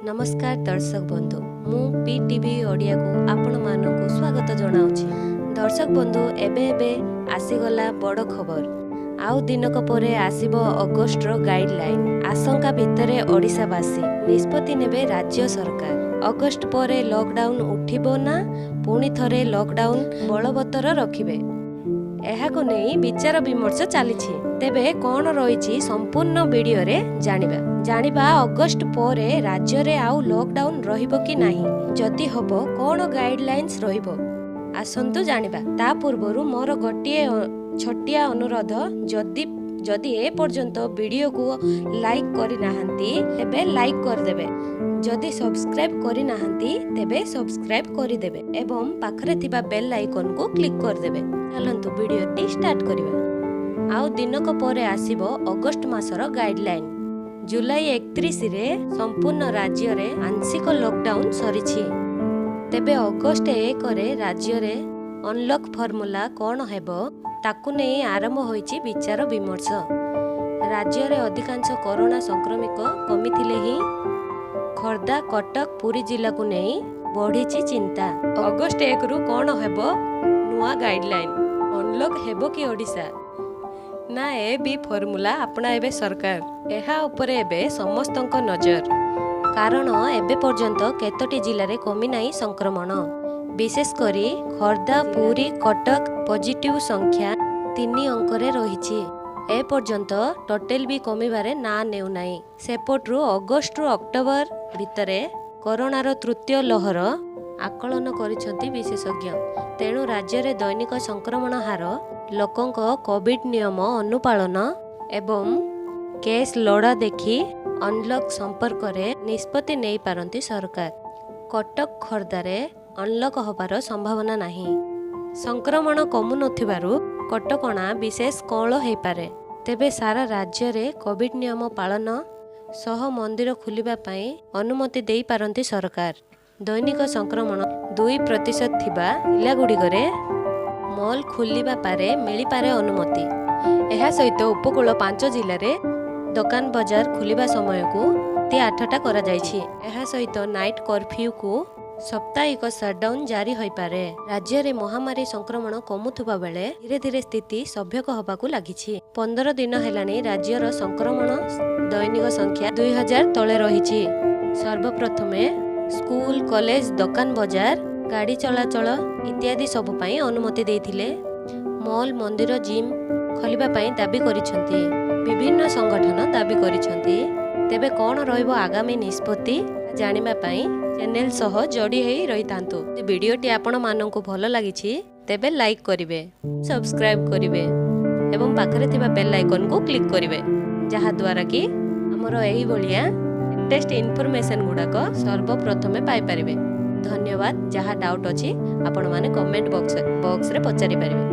ନମସ୍କାର ଦର୍ଶକ ବନ୍ଧୁ, ମୁଁ ପିଟିଭି ଓଡ଼ିଆକୁ ଆପଣମାନଙ୍କୁ ସ୍ୱାଗତ ଜଣାଉଛି। ଦର୍ଶକ ବନ୍ଧୁ, ଏବେ ଏବେ ଆସିଗଲା ବଡ଼ ଖବର। ଆଉ ଦିନକ ପରେ ଆସିବ ଅଗଷ୍ଟର ଗାଇଡଲାଇନ୍। ଆଶଙ୍କା ଭିତରେ ଓଡ଼ିଶାବାସୀ, ନିଷ୍ପତ୍ତି ନେବେ ରାଜ୍ୟ ସରକାର। ଅଗଷ୍ଟ ପରେ ଲକଡାଉନ୍ ଉଠିବ ନା ପୁଣି ଥରେ ଲକଡାଉନ୍ ବଳବତ୍ତର ରଖିବେ, ଏହାକୁ ନେଇ ବିଚାର ବିମର୍ଶ ଚାଲିଛି। ତେବେ କ'ଣ ରହିଛି ସମ୍ପୂର୍ଣ୍ଣ ଭିଡିଓରେ ଜାଣିବା। ଅଗଷ୍ଟ ପରେ ରାଜ୍ୟରେ ଆଉ ଲକଡାଉନ୍ ରହିବ କି ନାହିଁ, ଯଦି ହବ କ'ଣ ଗାଇଡଲାଇନ୍ସ ରହିବ, ଆସନ୍ତୁ ଜାଣିବା। ତା ପୂର୍ବରୁ ମୋର ଗୋଟିଏ ଛୋଟିଆ ଅନୁରୋଧ, ଯଦି ଏ ପର୍ଯ୍ୟନ୍ତ ଭିଡ଼ିଓକୁ ଲାଇକ୍ କରିନାହାନ୍ତି ତେବେ ଲାଇକ୍ କରିଦେବେ, ଯଦି ସବସ୍କ୍ରାଇବ୍ କରିନାହାନ୍ତି ତେବେ ସବସ୍କ୍ରାଇବ୍ କରିଦେବେ ଏବଂ ପାଖରେ ଥିବା ବେଲ୍ ଆଇକନ୍କୁ କ୍ଲିକ୍ କରିଦେବେ। ଚାଲନ୍ତୁ ଭିଡ଼ିଓଟି ଷ୍ଟାର୍ଟ କରିବା। ଆଉ ଦିନକ ପରେ ଆସିବ ଅଗଷ୍ଟ ମାସର ଗାଇଡଲାଇନ୍। ଜୁଲାଇ 31ରେ ସମ୍ପୂର୍ଣ୍ଣ ରାଜ୍ୟରେ ଆଂଶିକ ଲକଡାଉନ୍ ସରିଛି। ତେବେ ଅଗଷ୍ଟ 1ରେ ରାଜ୍ୟରେ ଅନଲକ୍ ଫର୍ମୁଲା କ'ଣ ହେବ, ତାକୁ ନେଇ ଆରମ୍ଭ ହୋଇଛି ବିଚାର ବିମର୍ଶ। ରାଜ୍ୟରେ ଅଧିକାଂଶ କରୋନା ସଂକ୍ରମିତ କମିଥିଲେ ହିଁ ଖୋର୍ଦ୍ଧା, କଟକ, ପୁରୀ ଜିଲ୍ଲାକୁ ନେଇ ବଢ଼ିଛି ଚିନ୍ତା। ଅଗଷ୍ଟ 1ରୁ କ'ଣ ହେବ ନୂଆ ଗାଇଡଲାଇନ୍? ଅନଲକ୍ ହେବ କି ଓଡ଼ିଶା, ନା ଏ ବି ଫର୍ମୁଲା ଆପଣାଇବେ ସରକାର? ଏହା ଉପରେ ଏବେ ସମସ୍ତଙ୍କ ନଜର। କାରଣ ଏବେ ପର୍ଯ୍ୟନ୍ତ କେତୋଟି ଜିଲ୍ଲାରେ କମିନାହିଁ ସଂକ୍ରମଣ। ବିଶେଷ କରି ଖୋର୍ଦ୍ଧା, ପୁରୀ, କଟକ ପଜିଟିଭ୍ ସଂଖ୍ୟା 3 ଅଙ୍କରେ ରହିଛି। ଏପର୍ଯ୍ୟନ୍ତ ଟୋଟାଲ ବି କମିବାରେ ନାଁ ନେଉନାହିଁ। ସେପଟରୁ ଅଗଷ୍ଟରୁ ଅକ୍ଟୋବର ଭିତରେ କରୋନାର ତୃତୀୟ ଲହର ଆକଳନ କରିଛନ୍ତି ବିଶେଷଜ୍ଞ। ତେଣୁ ରାଜ୍ୟରେ ଦୈନିକ ସଂକ୍ରମଣ ହାର, ଲୋକଙ୍କ କୋଭିଡ୍ ନିୟମ ଅନୁପାଳନ ଏବଂ କେସ୍ ଲୋଡ଼ା ଦେଖି ଅନଲକ୍ ସମ୍ପର୍କରେ ନିଷ୍ପତ୍ତି ନେଇପାରନ୍ତି ସରକାର। କଟକ, ଖୋର୍ଦ୍ଧାରେ ଅନଲକ୍ ହେବାର ସମ୍ଭାବନା ନାହିଁ। ସଂକ୍ରମଣ କମୁନଥିବାରୁ କଟକଣା ବିଶେଷ କୋହଳ ହୋଇପାରେ। ତେବେ ସାରା ରାଜ୍ୟରେ କୋଭିଡ୍ ନିୟମ ପାଳନ ସହ ମନ୍ଦିର ଖୋଲିବା ପାଇଁ ଅନୁମତି ଦେଇପାରନ୍ତି ସରକାର। ଦୈନିକ ସଂକ୍ରମଣ 2% ଥିବା ଜିଲ୍ଲାଗୁଡ଼ିକରେ ମଲ୍ ଖୋଲିବା ପାରେ ମିଳିପାରେ ଅନୁମତି। ଏହା ସହିତ ଉପକୂଳ 5 ଜିଲ୍ଲାରେ ଦୋକାନ ବଜାର ଖୋଲିବା ସମୟକୁ ରାତି 8ଟା କରାଯାଇଛି। ଏହା ସହିତ ନାଇଟ୍ କର୍ଫ୍ୟୁକୁ ସାପ୍ତାହିକ ସଟ୍ଡାଉନ୍ ଜାରି ହୋଇପାରେ। ରାଜ୍ୟରେ ମହାମାରୀ ସଂକ୍ରମଣ କମୁଥିବା ବେଳେ ଧୀରେ ଧୀରେ ସ୍ଥିତି ସ୍ୱାଭାବିକ ହେବାକୁ ଲାଗିଛି। 15 ଦିନ ହେଲାଣି ରାଜ୍ୟର ସଂକ୍ରମଣ ଦୈନିକ ସଂଖ୍ୟା 2000 ତଳେ ରହିଛି। ସର୍ବପ୍ରଥମେ ସ୍କୁଲ, କଲେଜ, ଦୋକାନ ବଜାର, ଗାଡ଼ି ଚଳାଚଳ ଇତ୍ୟାଦି ସବୁ ପାଇଁ ଅନୁମତି ଦେଇଥିଲେ। ମଲ୍, ମନ୍ଦିର, ଜିମ୍ ଖୋଲିବା ପାଇଁ ଦାବି କରିଛନ୍ତି ବିଭିନ୍ନ ସଂଗଠନ ଦାବି କରିଛନ୍ତି। ତେବେ କ'ଣ ରହିବ ଆଗାମୀ ନିଷ୍ପତ୍ତି ଜାଣିବା ପାଇଁ ଚ୍ୟାନେଲ ସହ ଯୋଡ଼ି ହେଇ ରହିଥାନ୍ତୁ। ଯଦି ଭିଡ଼ିଓଟି ଆପଣମାନଙ୍କୁ ଭଲ ଲାଗିଛି ତେବେ ଲାଇକ୍ କରିବେ, ସବସ୍କ୍ରାଇବ୍ କରିବେ ଏବଂ ପାଖରେ ଥିବା ବେଲ୍ ଆଇକନ୍କୁ କ୍ଲିକ୍ କରିବେ, ଯାହାଦ୍ୱାରା କି ଆମର ଏଇଭଳିଆ ଲେଟେଷ୍ଟ ଇନଫର୍ମେସନ୍ ଗୁଡ଼ାକ ସର୍ବପ୍ରଥମେ ପାଇପାରିବେ। ଧନ୍ୟବାଦ। ଯାହା ଡାଉଟ୍ ଅଛି ଆପଣମାନେ କମେଣ୍ଟ ବକ୍ସରେ ପଚାରି ପାରିବେ।